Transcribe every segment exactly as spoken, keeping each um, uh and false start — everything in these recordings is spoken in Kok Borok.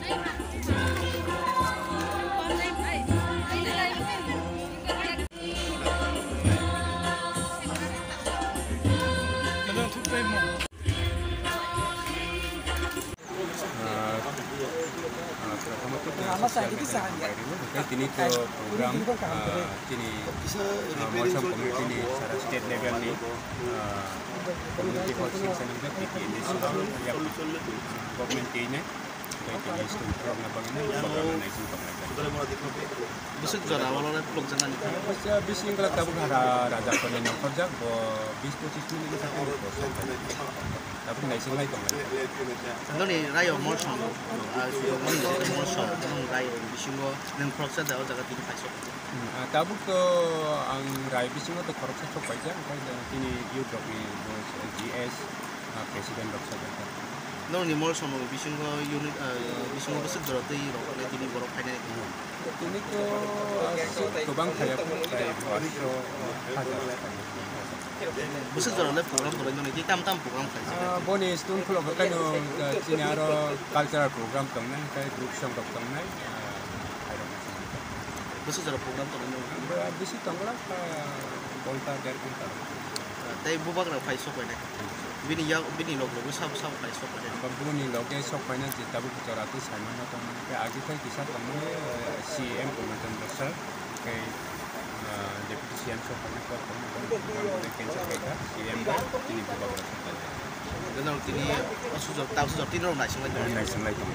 Ah, ah, prothomot to chairman-ni hambai rwo, hwnkhe tini to program, ah, chini, ah, Molsom community-ni sara state level-ni, ah, community hall singsa ni P T A ni salo ya government twi nai, tei tini school khulokna bagwi no bagrano naising tongnai. Bwswk jora oro le khulokjaknani? Bwswk bisi wngkha tabuk hara rajakorni nongkhorjak, bo bis pochis minute ni sakhe tabuk naising lai tongnai. Noni rayo Molsom, ah, Molsom, nwng rayo bisingo nwng khoroksa da o jaga tini paisok. Hmm, ah, tabuk to ang rai bisingo to khoroksa sok paijak, omo tini youth rokni bo G S, ah, president rok sajak. Nokni Molsom bisingo unit, ah, bisingo bwswk jora twi rok tini borok phainai. Tini to, ah, kwbang khaya prai bo aswk hajar. Bwswk jora le program tonglaimani tei tam tam program khlaijak? Ah, boni student khulok khe no, ah, chini aro cultural program tongnai, tei group song rok tongnai, ah, khairok. Bwswk jora program tongnai? Bisi tongo, ah, ghonta, der ghonta. Ah, tei bubagra phai sok painai. Bini yak, bini log logo sabo sabo phai sok painai. Bini loge sok painai je tabuk jora tei saimano tongmani. Tei agi thai kisa tongmani, ah, C M Purna Chandra sir, tei, ah, Deputy C M sok painai kok tongmani, tei cancel khaikha C M bai tini bubagra sok painai. Tini asujak, ta asujak, tini rok naising lai tongo. Naising lai tongo.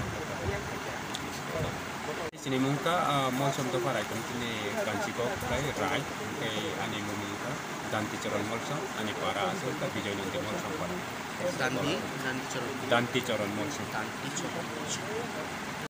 Chini mungkha, ah, Molsom dopha Raikom chini kanchi kok tei Rai, tei ani mung mungkha Danti Charan Molsom, ani para aswk kha Bijoy Nandi Molsom para. Danti, Danti Charan. Danti Charan Molsom. Danti Charan Molsom.